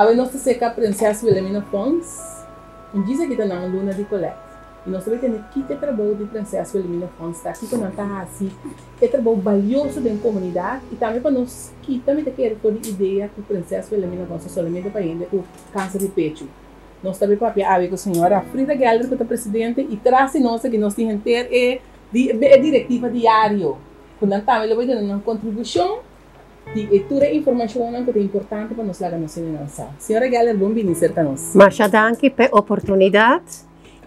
Awe nos ta serka Prinses Wilhelmina Fonds. Un djis aki ta nan luna di kolèkt. I nos ta bai tende kiko e trabou di Prinses Wilhelmina Fonds ta, kiko nan ta hasi, e trabou balioso den komunidat i tambe pa nos kita mi ta kere for di idea ku Prinses Wilhelmina Fonds ta solamente pa hende ku kanser di pechu. Nos ta bai papia awe ku señora Frida Geller ku ta presidente i tras di nos aki nos tin henter e e direktiva diario ku nan tambe lo bai duna nan kontribushon di e tur e informashonnan ku ta importante pa nos laga nos hendenan sa. Señora Geller bon bini serka nos. Masha danki p'e oportunidat.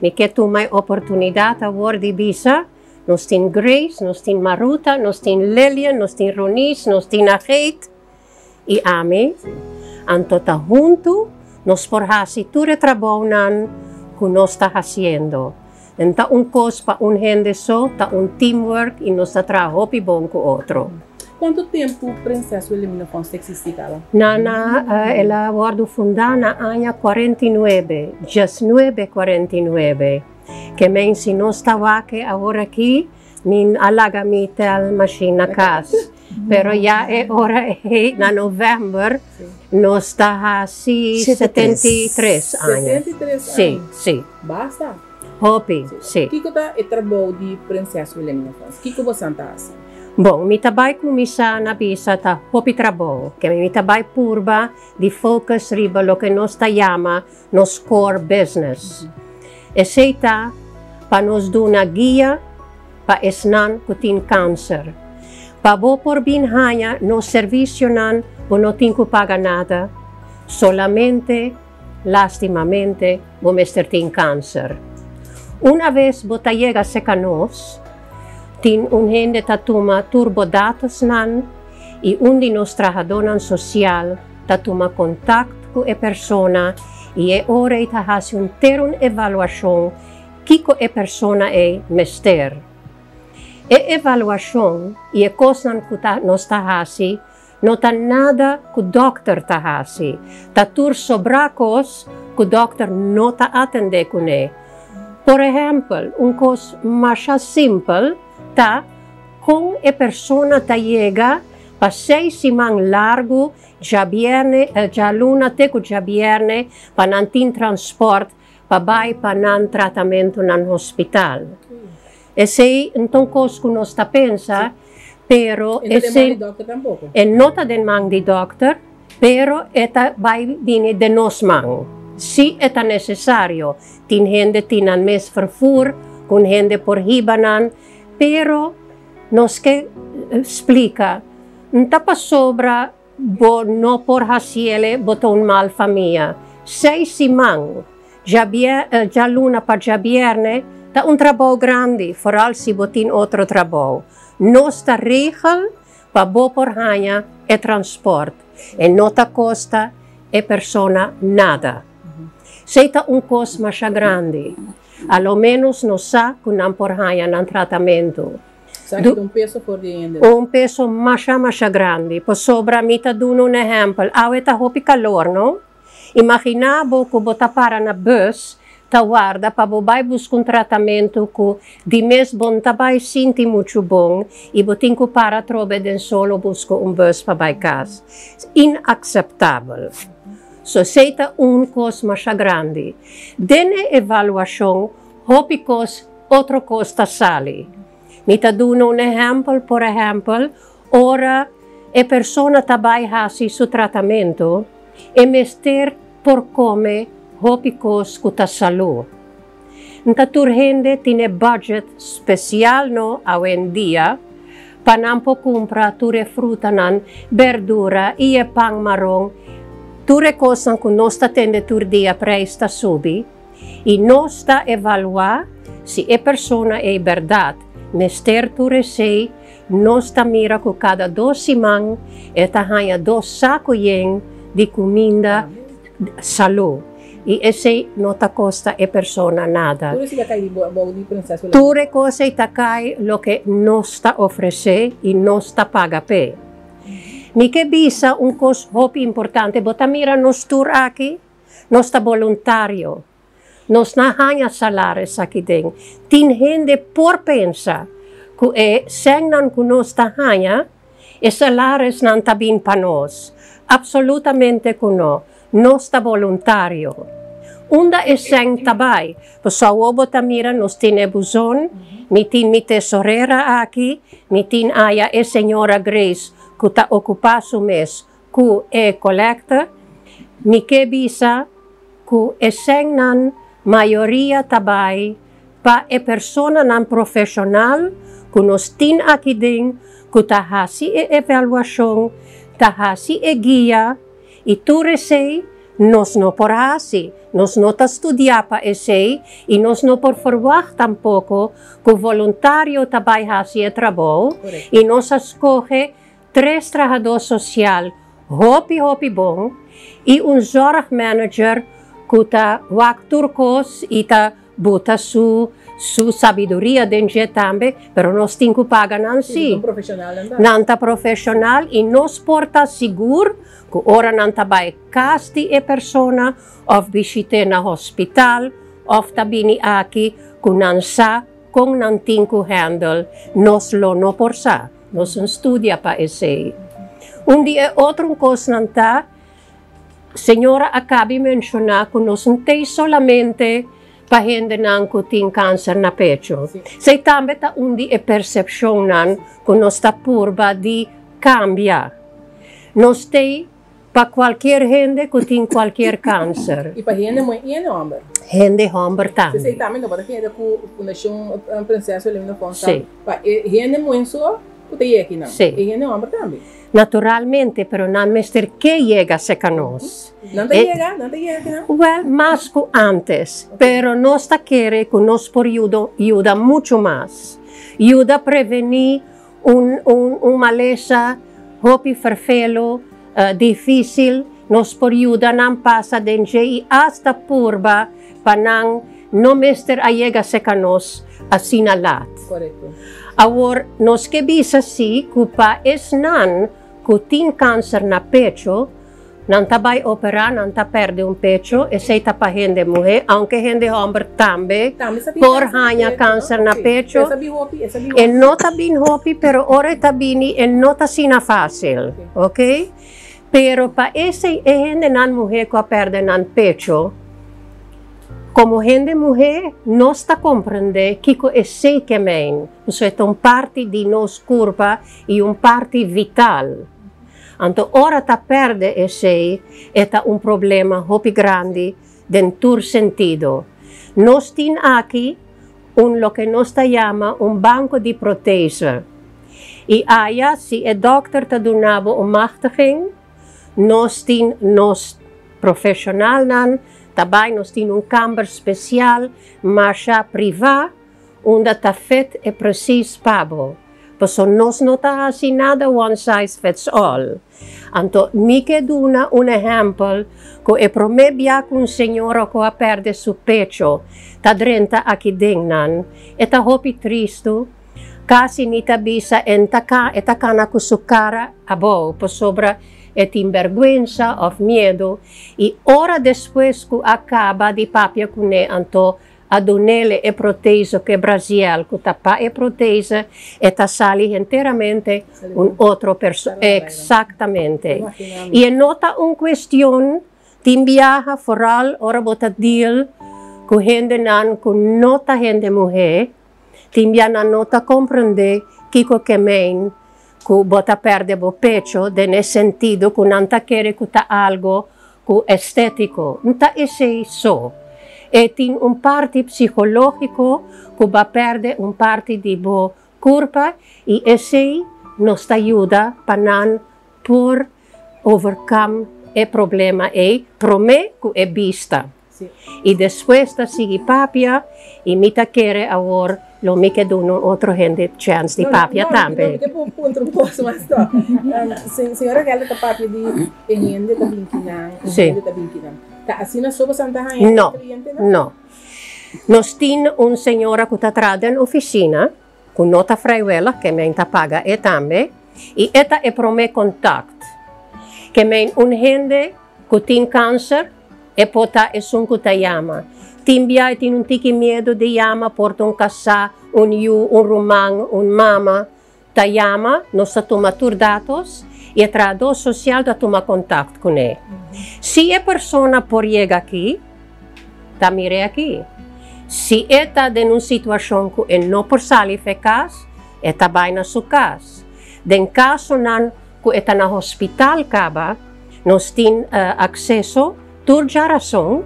Mi ke tuma e oportunidat awor di bisa nos tin Grace, nos tin Maruta, nos tin Lillian, nos tin Ronice, nos tin Ageet. I ami, anto ta huntu nos por hasi tur e trabounan ku nos ta hasiendo. N ta un kos pa un hende so, ta un teamwork i nos ta traha hopi bon ku otro. Kuantu tempu Prinses Wilhelmina Fonds ta eksistí kaba? Nana, el a wòrdu fundá na aña 49, diesnuebe kuarenta i nuebe. Ke men si nos ta wak awor aki, mi a laga mi tel mashin na kas. Pero ya e ora ei na november nos ta hasi 73 aña. 73 aña? Sí, sí. Basta. Hopi, sí. Kiko ta e trabou di Prinses Wilhelmina Fonds? Kiko bosan ta hasi? Bon, mi ta bai kuminsá na bisa ta hopi trabou. Ke mi ta bai purba di focus riba loke nos ta yama nos core business. Esei ta pa nos duna guia pa esnan ku tin kanser. Pa bo por bin haña nos servisionan bo no tin ku paga nada, solamente, lastimamente, bo mester tin kanser. Una ves bo ta yega seka nos, tin un hende ta tuma tur bo datosnan i un di nos trahadónan sosial ta tuma kontakt ku e persona i e ora ei ta hasi un ter un evaluashon kiko e persona ei mester. E evaluashon i e kosnan ku ta nos ta hasi no ta nada ku dòkter ta hasi, ta tur sobrá kos ku dòkter no ta atendé kuné. Por ehèmpel, un kos masha simpel ta kon e persona ta yega pa seis siman largu djabièrnè, djaluna te ku djabièrnè pa nan tin transpòrt pa bai pa nan tratamentunan hospital. Esei no ta un kos ku nos ta pensa, pero esei e no ta den man di dòkter, pero e ta bai bini den nos man. Si e ta nesesario, tin hende tin nan mes ferfur ku un hende por hiba nan, pero nos ke splika, N ta pasobra bo no por hasiele, bo ta un mal famia. Seis siman, djaluna pa djabierne, ta un trabou grandi, foral si bo tin otro trabou. Nos ta regel pa bo por haña e transport. E no ta kosta e persona nada. Esei ta un kos masha grandi. A lo ménos nos sa ku nan por haña nan tratamentu. Sa ki ta un peso for di hende. Un peso masha masha grandi. Pasobra mi ta duna un ehèmpel. Awe ta hopi kalor, no? Imaginá bo ku bo ta para na bùs ta warda pa bo bai buska un tratamentu ku di mes bo no ta bai sinti muchu bon i bo tin ku para atrobe den sol o buska un bùs pa bai kas. Inakseptabel. So esei ta un kos masha grandi. Den e evaluashon hopi kos otro kos ta sali. Mi ta duna un ehèmpel, por ehèmpel, ora e persona ta bai hasi su tratamentu, e mester por kome hopi kos ku ta salú. Nta tur hende tin e budget spesial no awendia pa nan por kumpra tur e frutanan, berdura i e pan maron, tur e kosnan ku nos ta tende tur dia preis ta subi i nos ta evaluá si e persona ei bèrdat mester tur esei, nos ta mira ku kada dos siman e ta haña dos saku yen di kuminda salú. I esei no ta kosta e persona nada. Tur esei ta kai bou di Prinses Wilhelmina. Tur e kos ei ta kai loke nos ta ofresé i nos ta paga p'e. Mi ke bisa un kos hopi importante, bo ta mira nos tur aki, nos ta boluntario, nos na haña salaris aki den. Tin hende por pensa ku e sènnan ku nos ta haña, e salarisnan ta bin pa nos. Apsolutamente ku no. Nos ta boluntario. Unda e sèn ta bai? Pasobra awor bo ta mira nos tin e buzon, mi tin mi tesorera aki, mi tin aya e señora Grace ku ta okupá su mes ku e kolekta. Mi ke bisa ku e sènnan mayoria ta bai pa e personanan profeshonal ku nos tin aki den ku ta hasi e evaluashon, ta hasi e guia i tur esei nos no por hasi. Nos no ta studiá pa esei i nos no por ferwagt tampoko ku voluntario ta bai hasi e trabou i nos a skohe tres trahadó sosial hopi hopi bon i un zorgmanager ku ta wak tur kos i ta buta su su sabiduria den dje tambe, pero nos tin ku paga nan sí. Nan ta profeshonal i nos por ta sigur ku ora nan ta bai kas di e persona òf bishit'é na hospital òf ta bini aki ku nan sa kon nan tin ku handle, nos lo no por sa. Nos no studia pa esei. Un di e otro kosnan ta, Señora a kabi menshoná ku nos no t'ei solamente pa hendenan ku tin kanser na pecho. Esei tambe ta un di e persepshonnan ku nos ta purba di kambia. Nos t'ei pa kualkier hende ku tin kualkier kanser. I pa hende muhé i hende hòmber. Hende hòmber tambe. Esei tambe no por ta keda ku Fundashon Prinses Wilhelmina Fonds ta pa e hende muhé so ku ta yega akinan. E hende hòmber tambe. Naturalmente, pero nan mester ke yega serka nos. Nan ta yega? Nan ta yega kinan? Wel, mas ku antes. Pero nos ta kere ku nos por yuda yuda muchu mas. Yuda prevení un un un malesa hopi ferfelu, difísil. Nos por yuda nan pasa den dje i asta purba pa nan no mester a yega serka nos asina lat. Korekto. Awor, nos ke bisa si ku pa esnan ku tin kanser na pecho, nan ta bai operá, nan ta pèrdè un pecho, esei ta pa hende muhé, aunke hende hòmber tambe por haña kanser na pecho. E no ta bin hopi, pero ora e ta bini e no ta asina fásil, oke. Pero pa esei e hendenan muhé ku a pèrdè nan pecho, komo hende muhé nos ta komprendé kiko esei ke mein, pasobra e ta un parti di nos kurpa i un parti vital. Anto ora ta pèrdè esei e ta un problema hopi grandi den tur sentido. Nos tin aki un loke nos ta yama un banko di protese. I aya si e dòkter ta duna bo un machtiging, nos tin nos profeshonalnan ta bai, nos tin un kamber spesial masha privá unda ta fit e presis pa bo. Paso nos no ta hasi nada one size fits all. Anto mi ke duna un ehèmpel ku e promé bia ku un señora ku a pèrdè su pecho ta drenta aki den nan, e ta hopi tristu, kasi mi ta bisa en ta ka e ta kana ku su kara abou pasobra e tin bèrgwensa òf miedu i ora despues ku a kaba di papia kuné anto A dunele e protese ku e braziel ku ta pa e protese e ta sali henteramente un otro persona. Exactamente. I e no ta un cuestion tin biaha foral ora bo ta deal ku hendenan ku no ta hende muhé, tin bia nan no ta comprende kiko ke mein ku bo ta perde bo pecho den e sentido ku nan ta kere ku ta algo ku estétiko. N ta esei so. E tin un parti psikológiko ku bo a pèrdè un parti di bo kurpa i esei nos ta yuda pa nan por overkam e problema ei promé ku e bista. I despues ta sigui papia i mi ta kere awor lo mi ke duna un otro hende chèns di papia tambe. No, mi ke puntra un kos mas to. Señora Gelder ta papia di e hende ta bin kinan, e hende ta bin kinan. Ta asina so boso ta haña e klientenan? No, no. Nos tin un señora ku ta traha den ofisina ku no ta vrijwillig, ke men ta paga e tambe, i e ta e promé kontakt. Ke men un hende Ku tin kanser, e por ta esun ku ta yama. Tin bia e tin un tiki miedu di yama, por ta un kasá, un yu, un ruman, un mama ta yama. Nos ta tuma tur datos I e trahadó sosial ta tuma kontakt kuné. Si e persona por yega aki, ta mir'é aki. Si e ta den un situashon ku e no por sali f'e kas, e ta bai na su kas. Den kasonan ku e ta na hospital kaba, nos tin akseso tur djarason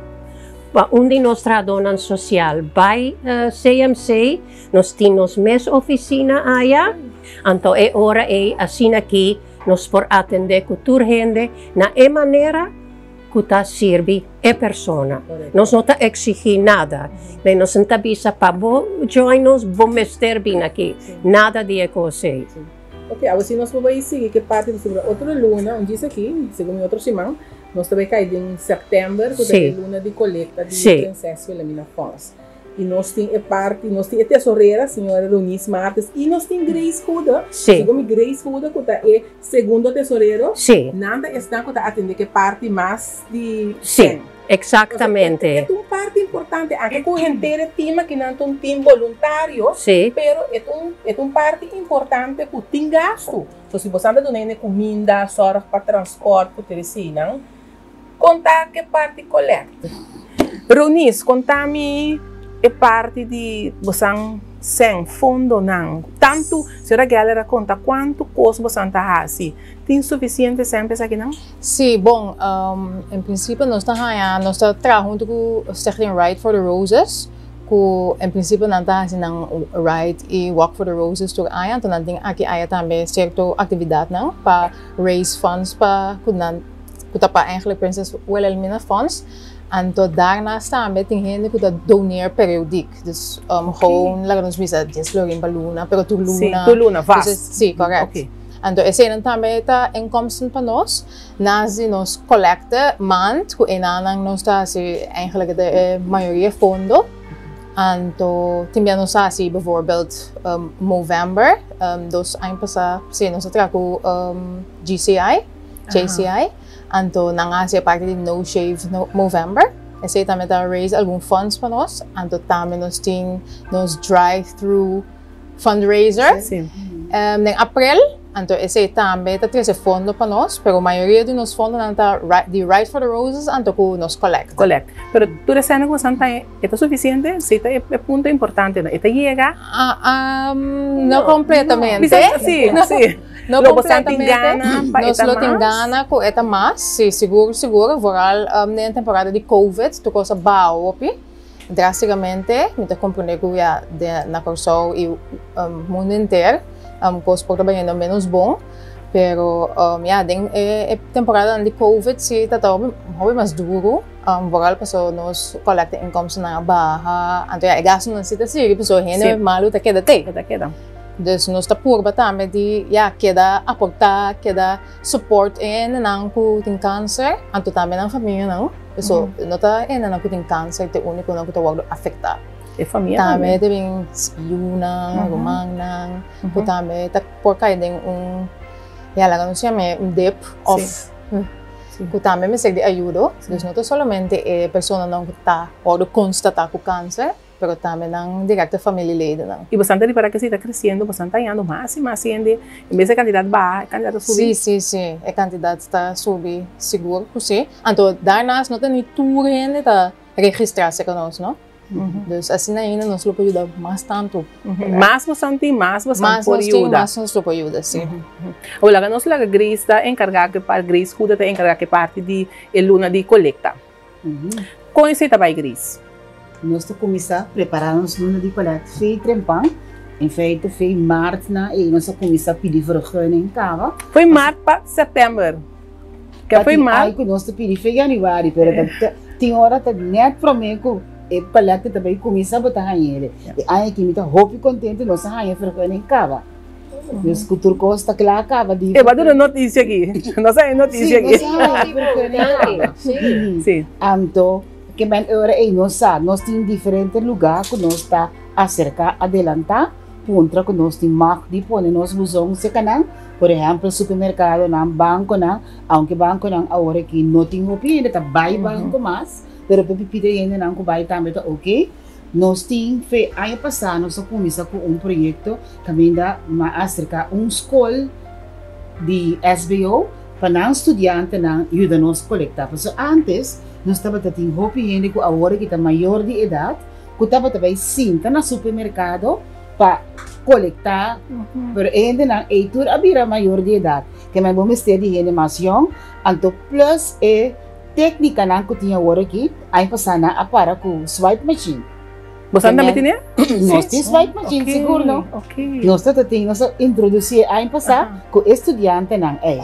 pa un di nos trahadónan sosial bai CMC. Nos tin nos mes ofisina aya, anto e ora ei asina aki nos por atendé ku tur hende na e manera ku ta sirbi e persona. Nos no ta eksigí nada. Nos no ta bisa pa bo join nos bo mester bini aki. Nada di e kos ei. Ok, awe si nos por bai sigui ke parti pasobra otro luna, un djis aki, segun mi otro siman, nos ta bai kai den sèptèmber ku ta e luna di kolekta di Prinses Wilhelmina Fonds. I nos tin e parti, nos tin e tesorera, señora Eunice Martes, i nos tin Grace Goede, segun mi Grace Goede ku ta e segundo tesorero, nan ta esnan ku ta atendé ke parti mas di sèn. Exactamente. E ta un parti importante, anke ku henter e team aki nan ta un team boluntario, pero e ta un e ta un parti importante ku tin gastu. So si bosan ta duna hende kuminda, sòrg pa transpòrt ku tur eseinan, konta ku e parti kolèkt. Ronis, konta mi e parti di bosan sèn, fondonan. Tantu, señora Geller a konta kuantu kos bosan ta hasi. Tin sufisiente sèn pa esakinan? Sí, bon, en prinsipio nos ta haña, nos ta traha huntu ku Stichting Ride for the Roses, ku en prinsipio nan ta hasi nan Ride i Walk for the Roses tur aña, anto nan tin aki aya tambe sierto aktividatnan pa raise funds pa ku nan ku ta pa eigenlijk Princess Wilhelmina Fonds, anto daarnaast tambe tin hende ku ta doneer periodiek, dus gewoon laga nos bisa dies florin pa luna, pero tur luna. Sí, tur luna, vast. Sí, correct. Anto eseinan tambe ta inkomsten pa nos. Nas di nos collecte maand ku enanan nos ta hasi eigenlijk de e mayoria fondo. Anto tin bia nos ta hasi bijvoorbeeld Movember, dos aña pasa si nos a traha ku GCI, JCI. Anto nan a hasi e parti di No Shave Movember. Esei tambe ta raise algun funds pa nos. Anto tambe nos tin nos drive through fundraiser den april, anto esei tambe ta trese fondo pa nos, pero mayoria di nos fondonan ta di Ride for the Roses anto ku nos collect. Collect. Pero tur esena ku bosan ta e ta sufisiente? Si ta e punto importante no, e ta yega? No completamente. Si, si. No Lo bosan tin gana pa e ta mas? Nos lo tin gana ku e ta mas, si, sigur sigur, vooral den e temporada di covid tur kos a baha hopi. Drásticamente, mi ta comprende cu ya den na Corsou y mundo henter cos por ta bayendo menos bon, pero ya den e temporadanan di covid si ta ta hopi mas duro, vooral pasobra nos collecta inkomstennan a baha, anto ya e gastonan si ta sigui pasobra hende malu ta keda tey. Dus nos ta purba tambe di ya keda aporta, keda support e hendenan cu tin cancer, anto tambe nan famianan. So, no ta hendenan ku tin kanser ta e únikonan ku ta wòrdu afektá. E famia tambe. Tambe ta bin yunan, rumannan, ku tambe ta por kai den un, ya laga nos yam'é un dip òf ku tambe mester di ayudo. Dus no ta solamente e personanan ku ta wòrdu konstatá ku kanser. Pero tambe nan directe familieledennan. Y bosan ta ripara ke si ta creciendo, bosan ta hañando mas y mas hende, en bes e cantidad baha, e cantidad ta subi. Sí, sí, sí, e cantidad ta subi, sigur cu sí. Anto daarnaast no ta ni tur hende ta registra cerca nos, no? Dus asina ainda nos lo por yuda mas tanto. Mas bosan tin, mas bosan por yuda. Mas nos tin, mas nos lo por yuda, sí. Awor laga nos laga Grace ta encarga cu e parti, Grace Huda ta encarga cu e parti di e luna di colecta. Kon esei ta bai Gris? Nos ta kuminsá prepará nos luna di kolèkt fei trempan. En feite fei mart na ei nos a kuminsá pidi vergunning kaba. Foi mart pa sèptèmber. Ke foi mart? Ai ku nos ta pidi fei yanüari pero ta tin ora ta nèt promé ku e kolèkta ta bai kuminsá bo ta hañ'e. E aña aki mi ta hopi kontentu nos a haña vergunning kaba. Dus ku tur kos ta kla kaba di. E ba duna notisia aki. Nos a e notisia aki. Si, nos a e vergunning kaba. Si. Anto, ke men ora ei nos sa, nos tin diferente lugá ku nos ta aserká adelantá, puntra ku nos tin mag di pone nos buzon serka nan, por ehèmpel supermerkadonan, bankonan, aunke bankonan awor aki no tin hopi hende ta bai banko mas, pero pa pipita hendenan ku bai tambe ta oke. Nos tin fe aña pasá nos a kuminsá ku un proyekto kaminda mi a aserká un skol di SBO pa nan studiantenan yuda nos kolektá. Pasobra ántes nos tabata tin hopi hende ku awor aki ta mayor di edat ku tabata bai sinta na supermerkado pa kolektá, pero e hendenan ei tur a bira mayor di edat. Ke men bo mester di hende mas yòn, anto plus e téknikanan ku tin awor aki, aña pasá nan a para ku swipe machine. Bo sa tambe tene? Nos tin swipe machine, sigur no. Nos ta tin, nos a introdusí e aña pasá ku e studiantenan ei.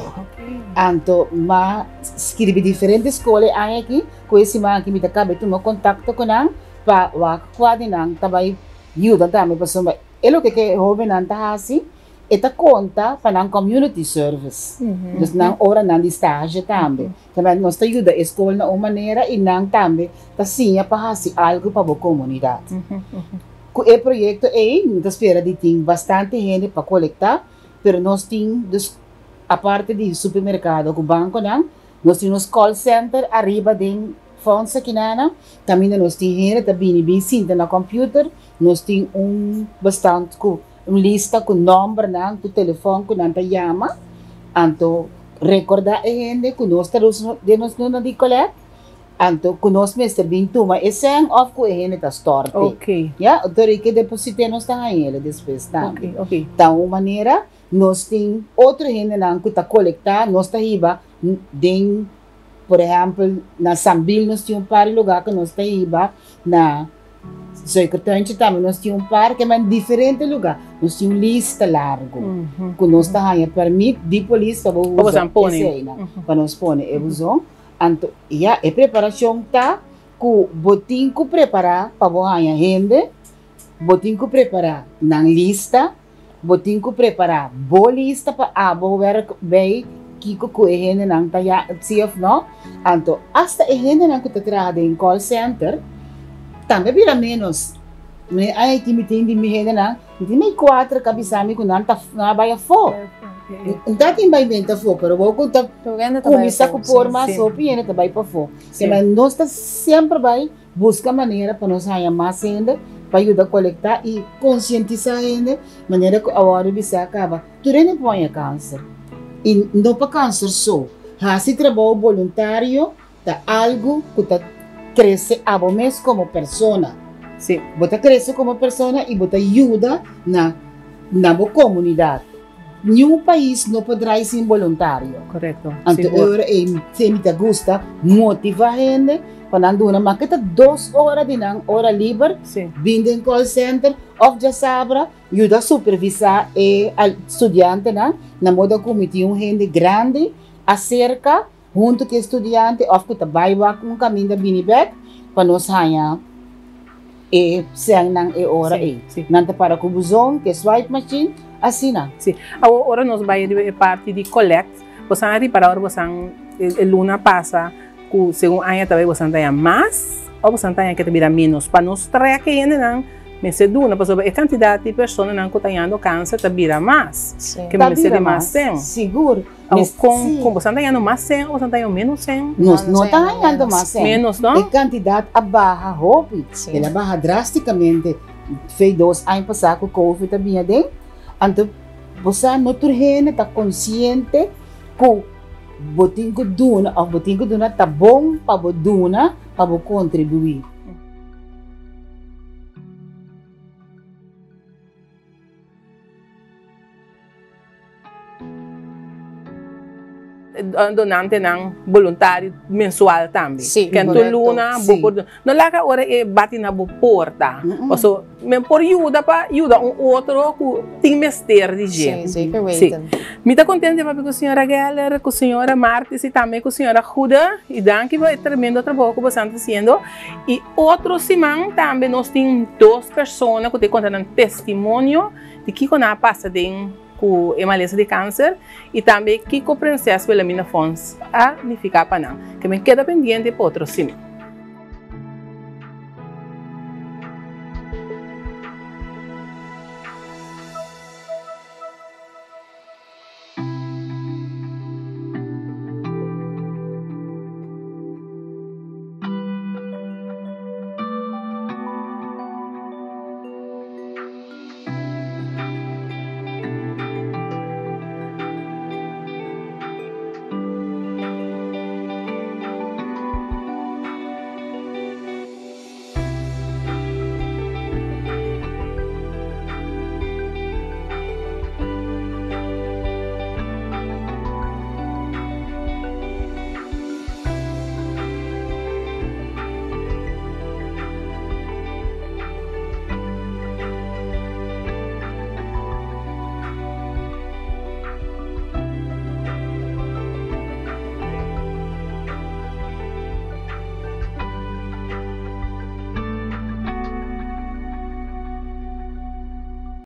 Anto m'a skirbi diferente skol e aña aki, ku e siman aki mi ta kaba tuma kontakto ku nan pa wak kua di nan ta bai yuda tambe pasobra e loke ku e hóbennan ta hasi e ta konta pa nan community service. Dus nan oranan di stage tambe. Tambe nos ta yuda e skol na un manera i nan tambe ta siña pa hasi algu pa bo komunidat. Ku e proyekto ei mi ta spera di tin bastante hende pa kolektá, pero nos tin dus aparte di supermerkado ku bankonan, nos tin nos call center ariba den Fonds Akinana, kaminda nos tin hende ta bini bin sinta na kòmpiuter, nos tin un bestand ku un lista ku nòmbernan, ku telefòn ku nan ta yama, anto rekordá e hende ku nos ta den nos luna di kolèk, anto ku nos mester bin tuma e sèn òf ku e hende ta stòrte. Ya, dor e ke deposit'é nos ta hañ'é despues tambe. Ta un manera nos tin otro hendenan ku ta kolektá, nos ta hiba den, por ehèmpel, na Sambil nos tin un par di lugá ku nos ta hiba, na Suikertuintje tambe nos tin un par, ke men diferente lugá. Nos tin un lista largu ku nos ta haña pèrmit di polis pa bo usa eseinan, pa nos pone e buzon. Anto, ya, e preparashon ta ku bo tin ku prepará pa bo haña hende, bo tin ku prepará nan lista, Bo tin ku prepará bo lista pa abo wèrk bei kiko ku e hendenan ta ya si òf no. Anto asta e hendenan ku ta traha den call center tambe bira ménos. Mi ai aki mi tin di mi hendenan, mi tin mei kuater ka bisa mi ku nan ta nan a bai afó. N ta tin bai benta afó, pero bo ku ta kuminsá ku por mas hopi hende ta bai pafó. Nos ta semper bai. Buska manera pa nos haña mas hende pa yuda kolektá i konsientisá hende manera ku awor di bisa kaba tur hende por haña kanser. I no pa kanser so. Hasi trabou boluntario ta algu ku ta krese abo mes komo persona. Sí. Bo ta krese komo persona i bo ta yuda na na bo komunidat. Niun pais no por drai sin boluntario. Korekto. Anto e ora ei mi ta gusta motivá hende pa nan duna maske ta dos ora di nan ora liber bin den call center òf djasabra yuda supervisá e studiantenan na moda ku mi tin un hende grandi aserka huntu ku e studiante òf ku ta bai wak un kaminda bini bèk pa nos haña e sènnan e ora ei. Nan ta para ku buzon, ku e swipe machine, asina. Sí. Awor ora nos bai riba e parti di collect, bosan a ripara ora bosan e luna pasa ku segun aña ta bai bosan ta haña mas òf bosan ta haña ke ta bira ménos? Pa nos trèk e hendenan mester duna pasobra e kantidat di personanan ku ta hañando kanser ta bira mas. Ke mester di mas sèn. Sigur. Awor kon kon bosan ta hañando mas sèn òf bosan ta hañando ménos sèn? Nos no ta hañando mas sèn. Ménos no? E kantidat a baha hopi. El a baha drástikamente fe dos aña pasá ku covid a bini aden. Anto bo sa no tur hende ta konsiente ku bo tin ku duna òf bo tin ku duna ta bon pa bo duna pa bo kontribuí. Donantenan boluntario mensual tambe. Sí, Ken tur luna bo por duna. No laga ora e bati na bo porta. Paso men por yuda pa yuda un otro ku tin mester di dje. Sí, zeker weten. Sí. Mi ta kontento di papia ku señora Geller, ku señora Martis i tambe ku señora Goede. I danki pa e tremendo trabou ku boso ta hasiendo. I otro siman tambe nos tin dos persona ku ta konta nan testimonio di kiko nan a pasa den ku e malesa di kanser i tambe kiko Prinses Wilhelmina Fonds a nifiká pa nan. Ke men keda pendiente pa otro siman.